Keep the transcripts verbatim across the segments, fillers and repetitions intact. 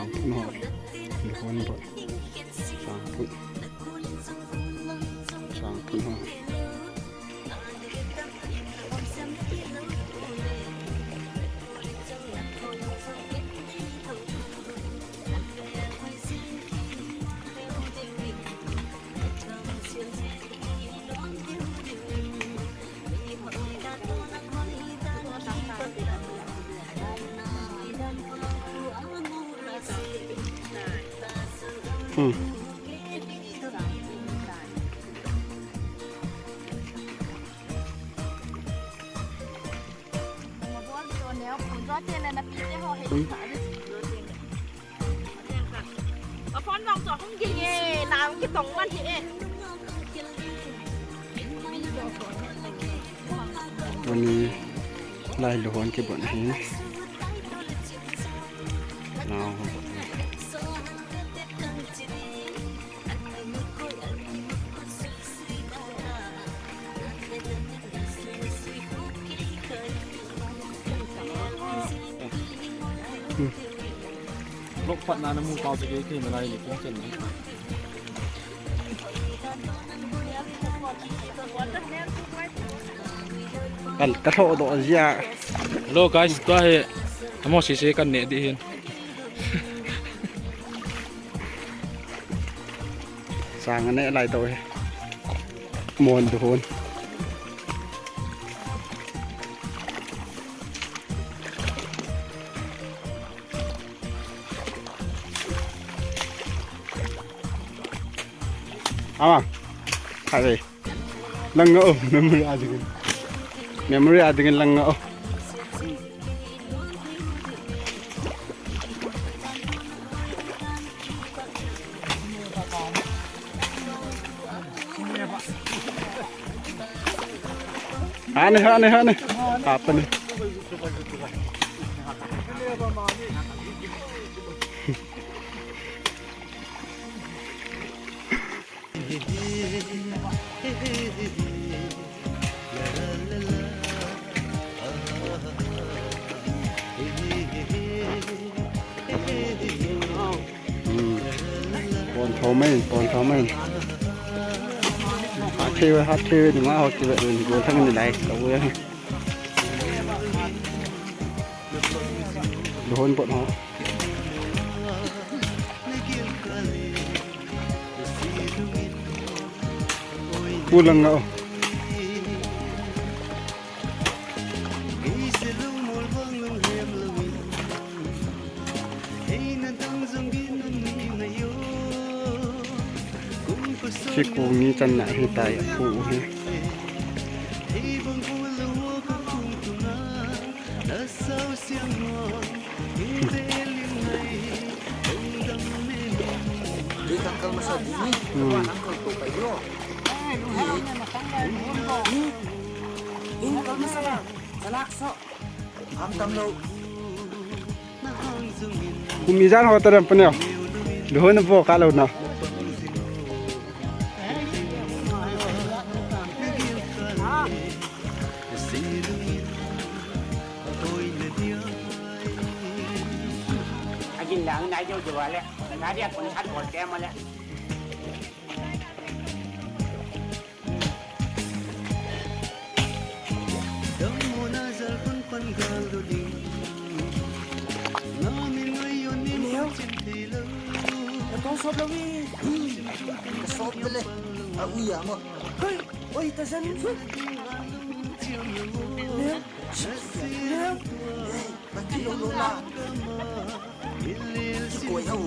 Sangphun ho. Luhon bot. Sangphun. Sangphun ho. Hmm. Tuni lai luhon kibot ahi. Nau. Lok phat na na mu pau te ke ke na lai ni kum chen ni. Kan ka tho do zia. Hello guys, tua hi amo si si kan ne di hin. Sang ane lai to he. Mon du hon. Ama. Hai. Lang o, memory adingin. Memory adingin lang o. Hane, hane, hane. Apa ni? Hmm. Pon thomai, pon thomai. Hat thei ve, hat thei ve, ni ma ho ki ve, ni go thang ni lai, ka ve. Dohon pot ho. Pulang ngau. Sikung ni chan na hi tai pu hi. Di kangkal masa di. Hmm. Kangkal tu kayo. Di kangkal masa. Salak so. Ham tam lo. Kum ijan ho ta ram paneo. Dohon bo ka lo na. Agin lang na jo jo le. Na dia kon sat bol te mo le. Oi, ta san. Leo. Leo. Hey, bati lo lo la. Kikoi hau.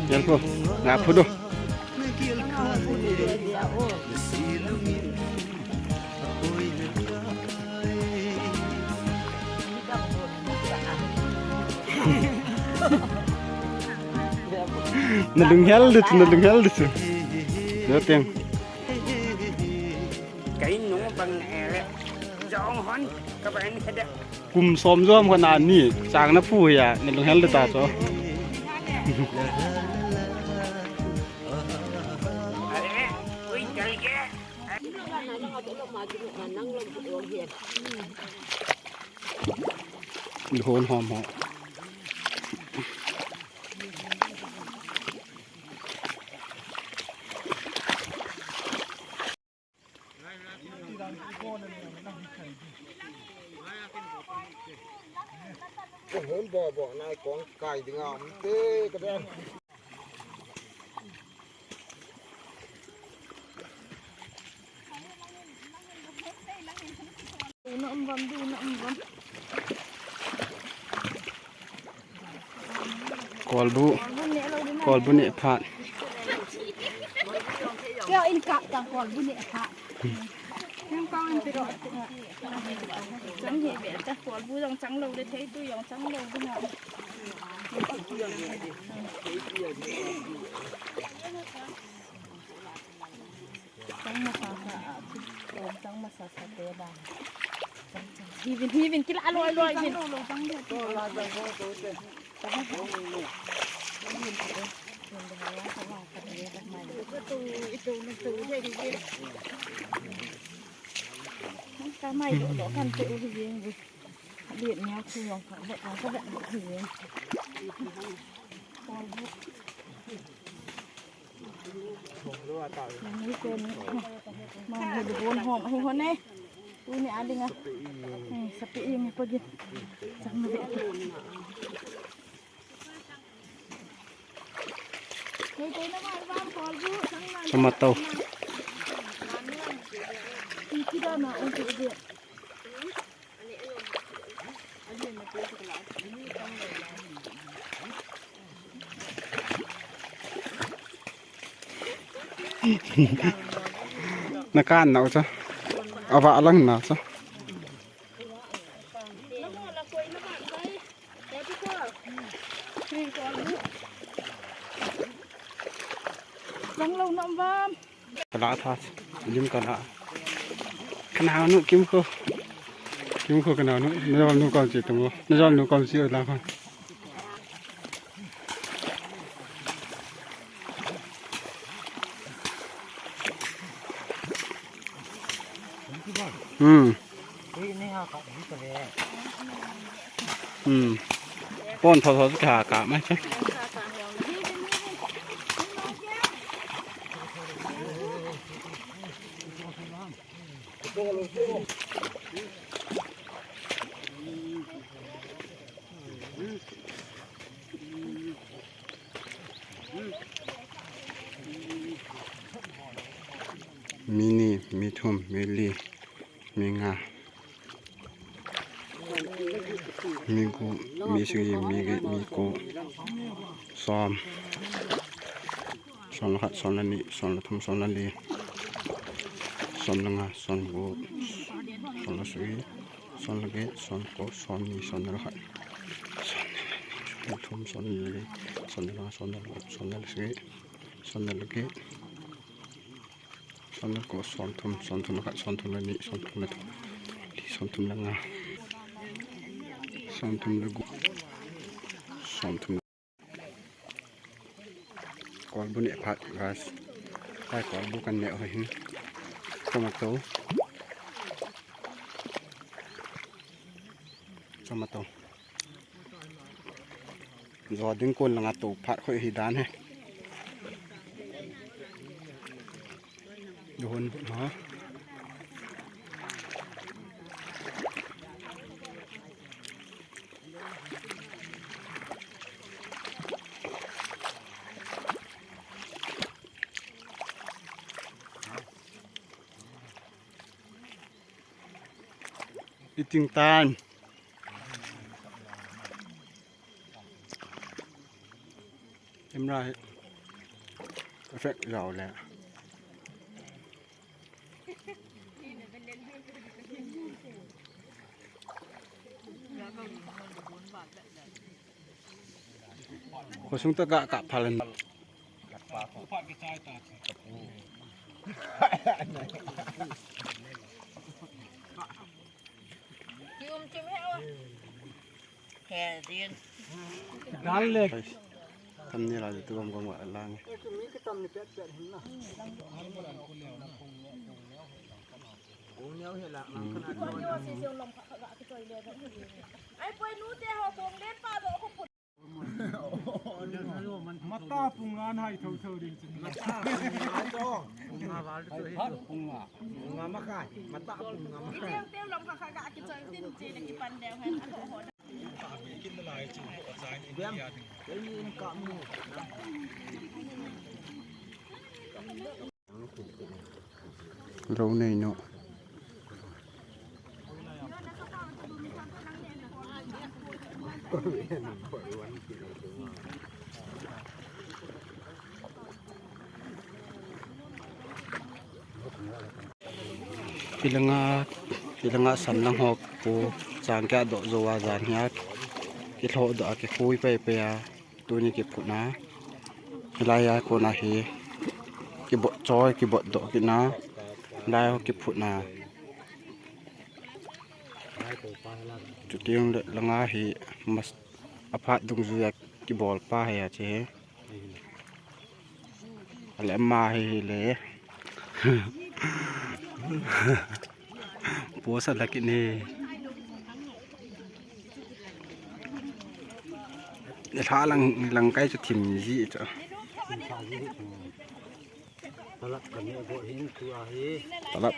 Yan po, nga po do. Nalunghel du chu, nalunghel du chu. Yo teng. Kain nung bang ele. Kum som jom kho na ni chang na pu ya, na lunghel le ta cho. Hon hom ho. Ko hon bo bo nai kong kai ding a um te ka den. Kolbu, kolbu neh phat. Keo in kap tang kolbu neh phat. Nang kong in pero. Chang hi be ta kolbu jong chang lou le thei tu jong chang lou du na. Chang masa sa, chang masa sa te ba. Hivin, hivin, kila aloi, aloi, vin. Ka mai do do kan tu hivin. Liet neo chu yong ka vet, ka vet do hivin. Ni ko ni. Ma ni du bon hom, hi hon ne. Tu ni a ding a. Hmm, sapi i mi pagi. Chang na de. Koi koi na ma ba kolbu, chang na. Tomato. Ki ki da na, o ki de. Na kan nau cha. Ava lang na cha. Lang lo nam bam. Kala tha, lim kala. Kana nu kim ko. Kim ko kana nu, na jol nu kom chi tung ko. Na jol nu kom chi la ko. Hmm. Hmm. Pon tho tho ka ka mai che. Mi ni, mi thum, mi li, mi nga, mi gup, mi sagi, mi get, mi ko, som. Som le khat, som le ni, som le thum, som le li, som le nga, som le gup, som le sagi, som le get, som le ko, som le ni, som le khat, som le thum, som le li, som le nga, som le gup, som le sagi, som le get, som le ko, som thum, som thum le khat, som thum le ni, som thum le thum, som thum le nga, som thum le gup, som thum. Kolbu neh phat, guys. Tua kolbu kan neh u hin. Tomato. Tomato. Jo ding kon langa to phat khoi hi dan he. Duhun ha. Eating time. Camera hi effect jao le. Khosung ta ga ka phalan. Dal le. Tam ni la tu gam gam wa lang. Ai poi nu te ho kong le pa do ko. Mata pung an hai tho tho ding chin. Mata pung an to. Pung nga val to hi. Pung nga. Pung nga makai. Mata pung nga makai. Teu teu lom kha kha ga kichoi tin che le kipan deu hen. Kin lai chu ko chai ni ya ding. Lou nei nu. Pilanga, pilanga sam lang ho pu chang kya do zo wa jan hiat. Ki tho do a ki khui pe pe a. Tuni kiphutna. Hilai a kona hi kibot choi, kibot doh kina. Hilai a kiphutna. Chuting le langa hi mas aphat dungjuia kibol pa hi a che. Ale ama hi hi le. Posa laki ne. Lha lang lang kai chu thim ji chu. Talap kan ne go hin tu a hi. Talap.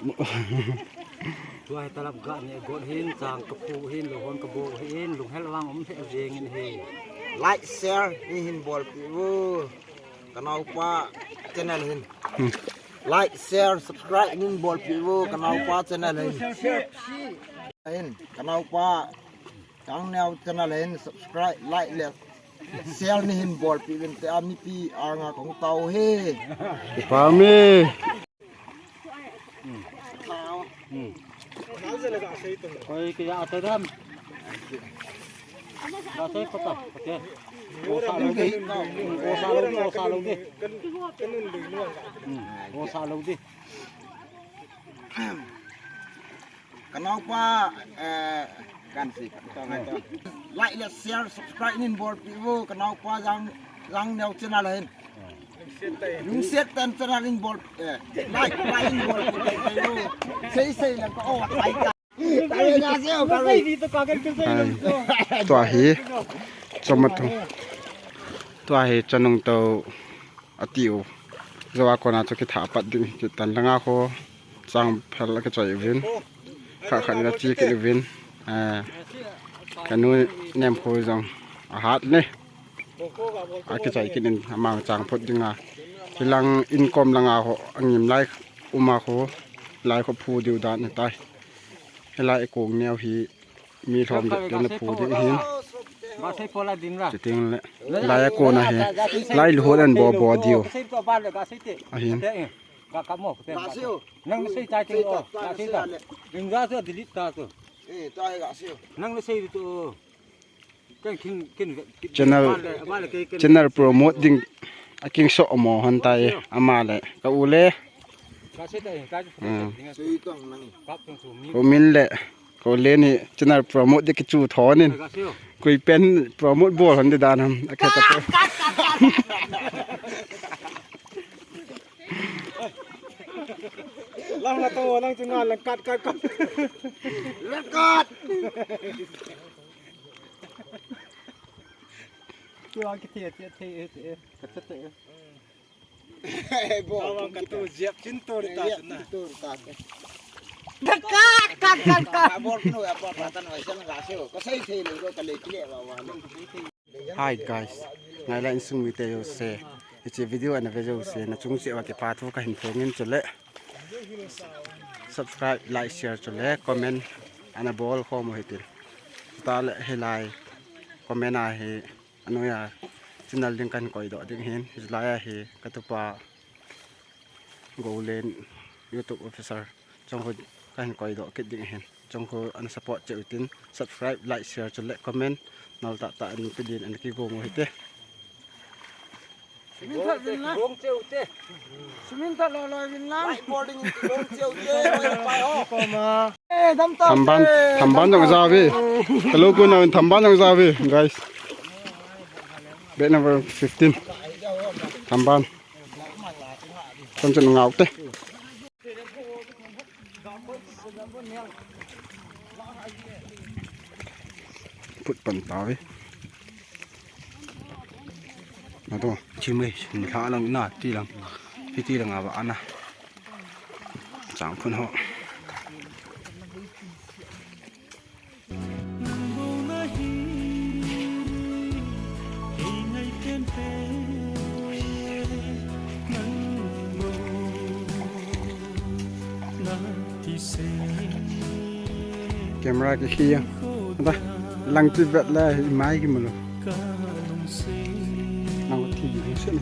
Tu a hi talap ga ne go hin chang ka phu hin lo hon ka bo hin lung hel wang um he jeng in hi. Like share ni hin bol pi u. Ka naopa channel hin. Hmm. Like, share, subscribe nin bol pi u ka naopa channel hin. Hin, ka naopa Changneo channel hin subscribe, like le share ni hin bol pi vin te a mipi anga kong tao he. Pami. Hmm. Koi kaya ate dam. Ga sei pata, pate. Osa lou di. Osa lou di, osa lou di. Hmm, osa lou di. Ka naopa, eh, kan si, ka tong, ka tong. Like le share, subscribe nin bol pi u, ka naopa Jang, Jangneo channel hin. Lungset ten channel in bol, eh, like, like in bol, eh, eh, oh. Sei, sei lang ko, oh, ai ka. Kare nga seo, kare. Hai. Tua hi, choma tu. Tua hi, chanung tau atiu. Jawa kona chu kitha pat ding, kitan langa ko. Chang phel a kichoi uvin. Kha kha ni la chi kit uvin. Eh, ka nu nem khu jong ahat ne. A kichoi kit in amang chang phot ding a. Hilang inkom langa ho angim lai uma khu lai khu phu diu dan ni tai. Hilai kong neo hi mi lhom de tena phu ding hin. Ba sei pola din ra. Chuting le. Lai a kona hi. Lai lu ho dan bo bo diu. Sei to ba le ga sei te. Ahin. Te, eh. Ga ka mo te. Ga sei o. Nang sei tai te o. Ga sei ta. Ring ga so delete ta so. Eh, tai ga sei o. Nang sei tu. Channel, channel promote ding a king so mo hon tai ama le ka u le. Ko min le ko le ni channel promote de ki chu thon in. Koi pen promote bol hon de dan ham a ka ta. Lang na to lang chu na lang kat kat kat. Lang kat. Tua ki thei thei thei thei ka chat thei. Bo. Tawang ka tu jep chin to ri ta na. Ka ka ka ka ka. Abor no abor patan wa san ga se ko sai thei le ko ka le kile wa wa. Hi guys, ngai la insung mi te yo se. Hiche video ana ve jo se na chung se wa ke pa thu ka hin phong in chule. Subscribe, like, share chule comment ana bol khom u hitin. Chutah le hilai comment a hi anoiya channel ding kahin koidoh ding hin. Hilai a hi katupa Golen YouTube officer chong khu kahin koidoh kit ding hin. Chong khu ana support cheh utin subscribe, like, share chule comment nal tah tah ana pe din ana kigong u hite. Sumin thot vin la. Gong cheu te. Sumin thot lo lo vin la. Whiteboarding in gong cheu te. Thamban, thamban jong jao ve. Hello, ko na thamban jong jao ve, guys. Bag number fifteen. Thamban. Kon chen ngau te. Put pan ta ve. Na to. Chi mai, ni kha lang na ti lang. Ti ti lang ava ana. Chang phun ho. Camera kikhia. Ata, lang ti vet la, i mai kimu lou. Lang ti hi se ni.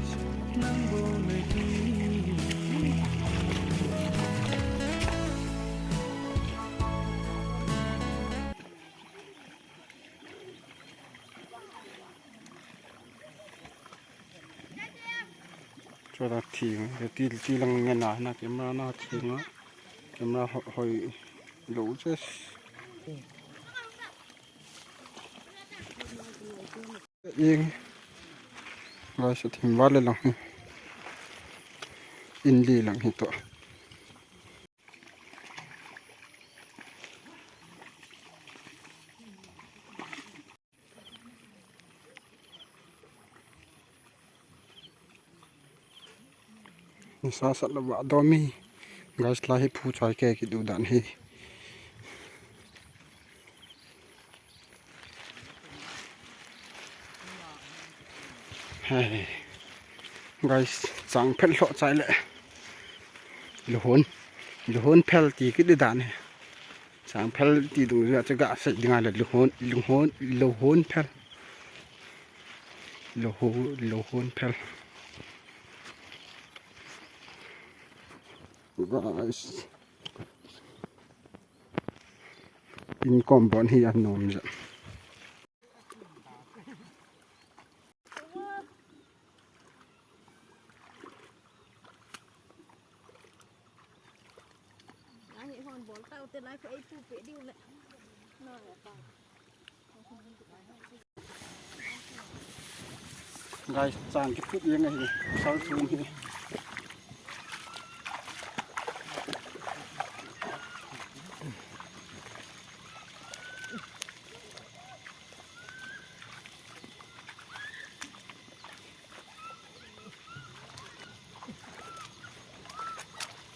Chua ta thing, ti, ti lang ngen na, na camera na thing a. Camera ho-, hoi lou che. Ing. Guys, thim val le lang hi. In li lang hi to. Nisa sat lou va dom hi. Guys, lai hi phu chai ke kidu dan hi. Hey. Guys, chang phel lhoh chai le. Luhun. Luhun phel ti kit di dan hi. Chang phel ti dung jeh a chu ga sei ding a le luhun, luhun, luhun phel. Luhu-, luhun phel. Guys. In kom bon hi anom jeh. Guys, chang kiphut jeng ahi, sal chun hi.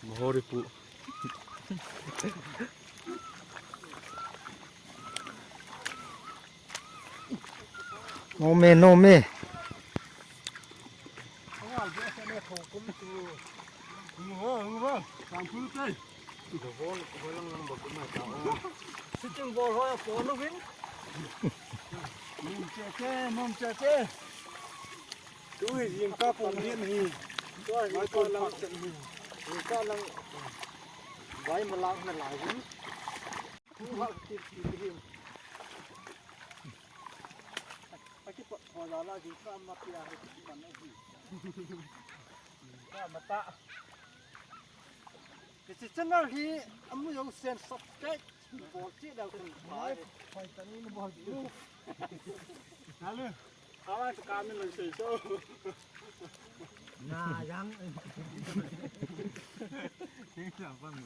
Mohori pu. Nom e, nom e. Sitting ball ho ya po no win. Nom che che, nom che che. Tu hi jingkah pung hin hi. Tu hi jingkah lang chen hi. Jingkah lang. Vai ma lang na lai hin. Tu ha ti ti hin. Aki pa ho la la jingkah ma pia hi ti man hi. Jingkah ma ta. Hiche channel hi amu jong sen subscribe bol cheh dau chun phai. Phai tani na bol cheh. Nalu. Awa chu kamin lang sei so. Na yang. Ni lang pan mu.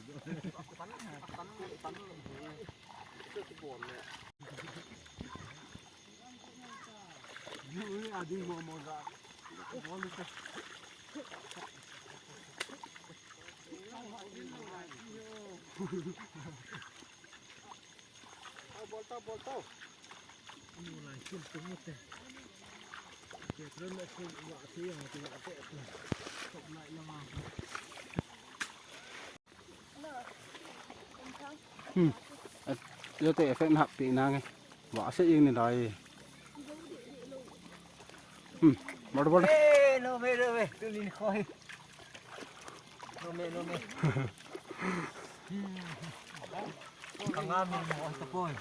Pan, pan, pan. Chu chu bol le. Ui, ading mo mo ga. Bol le. Hmm. Yo te effect na pi na nge. Wa se ing ni lai. Hmm. Bor bor. Eh, no me, no me, tu lin khoi. No me, no me. Kanga me mo sa poi.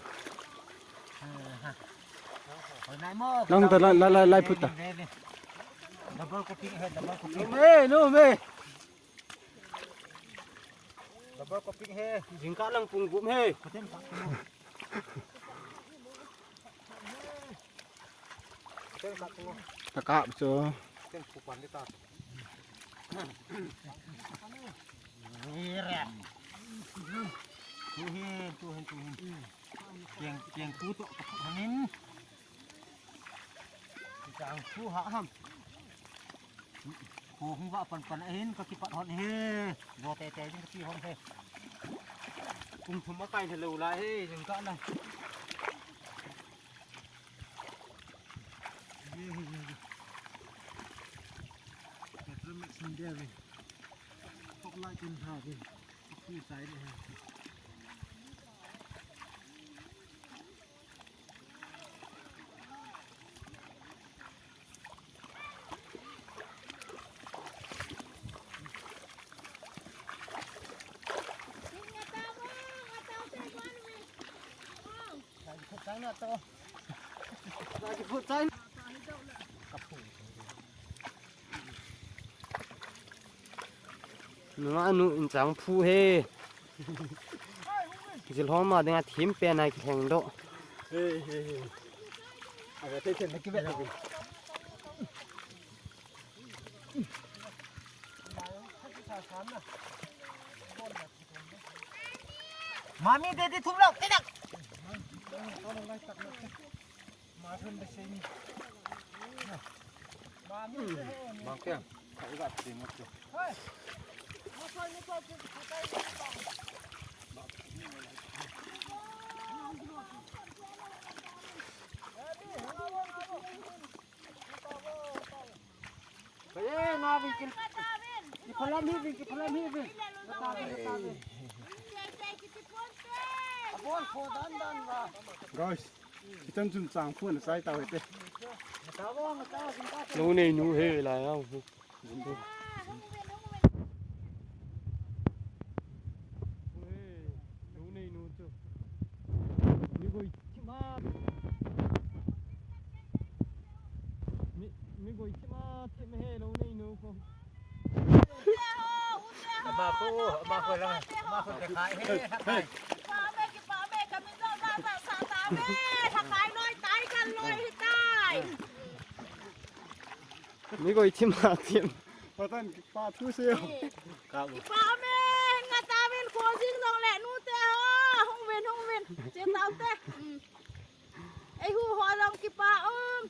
Hoi nai mo. Lang ta lai lai lai put ta. Double copy, double copy. No me, no me. Jingkah lang pung gup he. Ka kap chu. Tu hin, tu hin, tu hin. Kiang, kiang tu to, ka phu hangin. Kiang tu ha ham. Ko hung va pan pan ahin ka kipat hon he. Bo te te jing ka ti hon he. Kum thum a kai lou la he, jing ka na. Petrol mat sun dia ve. Pok lai kin ha ve. Pok tu sai de ha. Numa nu in chang phu he. Jil hom ma dinga thim pen a kilheng doh. He, he, he. Aga te chen na kibe. Mami, daddy, thum lou, tidak. Bang kya? Kaiga te mo kya? Kaya nga wingkil. Kiphalam hi wing, kiphalam hi wing. Nata wing, nata wing. Abon pho dan dan ba. Guys, kitan chun chang phun sai tau hite. Lou nei nu he lai au. Lou nei nu chu. Mi goi thim a. Mi, mi goi thim a, thim he lou nei nu ko. Ama ko, ama ko lang, ama ko te khai he, khai. Kipa me, kipa me, kamin do sa sa sa ta me, khai noi tai kan noi hi tai. Mi goi thim a thim. Patan pa thu se. Ka u. Kipa me, nga ta min ko jing dong le nu te ho. Hung win, hung win. Che tau te. Hmm. Ei hu ho long kipa um.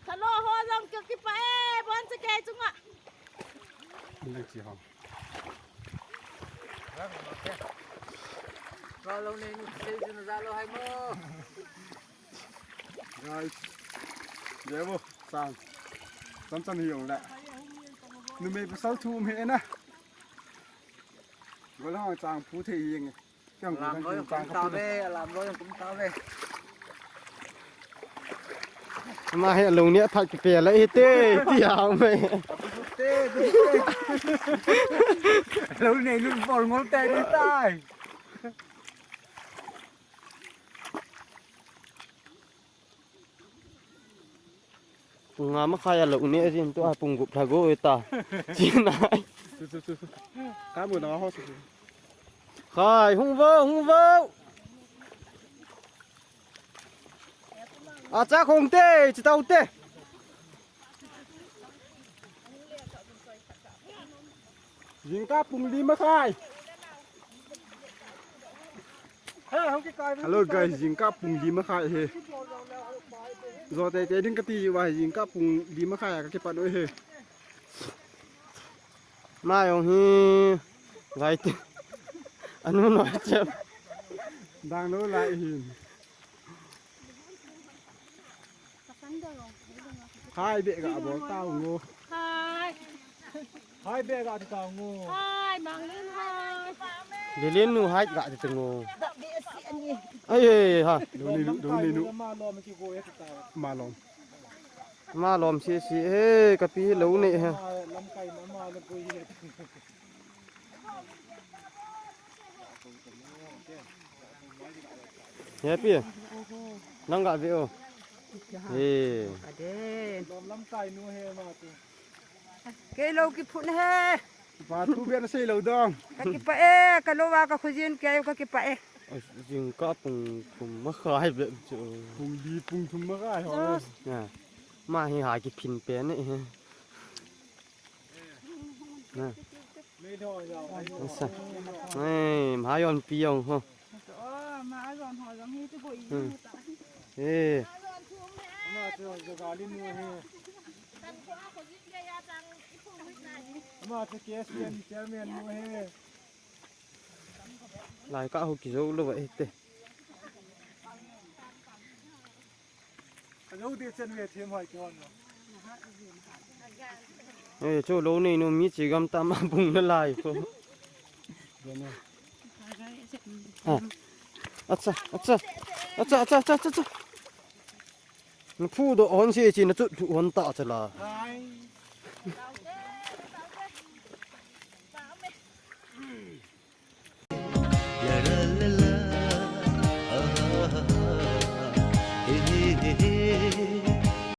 Thalo ho long kipa e. Bon che ke chunga. Ni chi ho. Lo lo nei nu se jun za lo hai mo. Guys, ve vo, sang. Cham cham hi jong le. Numei pasal thum hi na. Golhang chang phu thei hi nge. Chang phu thei hi chang phu thei. Alam lo jong kum ta ve, alam lo jong kum ta ve. Ama hi lou ni a thak ki pe la hi te, ti hao me. Te, te. Lou nei lun bol ngol te ni tai. Pung nga makhai a lou ne, ajin tua pung gup lha go e ta. Chin ai. Su, su, su, su. Ka mu na ho su, su. Khai, hung vo, hung vo. A cha khong te, chi tau te. Jingkah pung li makhai. Hello guys, jingkah pung li makhai hi. Jo te te ding kati uva, jingkah pung li makhai a ka kipat u hi. Ma jong hi. Vai te. Anu noi chep. Dang lou lai hin. Hai be ga bol tau ngo. Hai. Hai be ga ti tau ngo. Hai, Manglin hai. Lilin nu hai ga ti ngo. Ai, ai, ai, ha. Dong ni, dong ni nu. Ma lom. Ma lom si si. He, ka pi lou ne he. Lam kai ma ma le pui he. He pi. Nang ga ve o. He. Ade. Lom lam kai nu he ma tu. Kei lou kiphun he. Pa thu bia na sei lo dong. Ka kipah e, ka lou a ka khojin kei ka kipah e. Jingkah pung thum makhai bep chu. Pung li pung thum makhai ho. Ya. Ma hi ha kiphin pen e. Na. Asa. Ei, ma yon pi yong ho. Oh, ma yon ho jong hi chu bo i. Hmm. Eh. Ma chu jo gali nu hi. Ama chu K S P N chairman nu hi. Lai ka ho kijo lou va ete. Ajo de chen ve them hoi ki hon lo. Eh, chu lou nei nu mi chi gam ta ma bung na lai ko. Ha. Acha, acha. Acha, acha, acha, acha, acha. Na phu do hon si chi na chu thu hon ta cha la. Ai.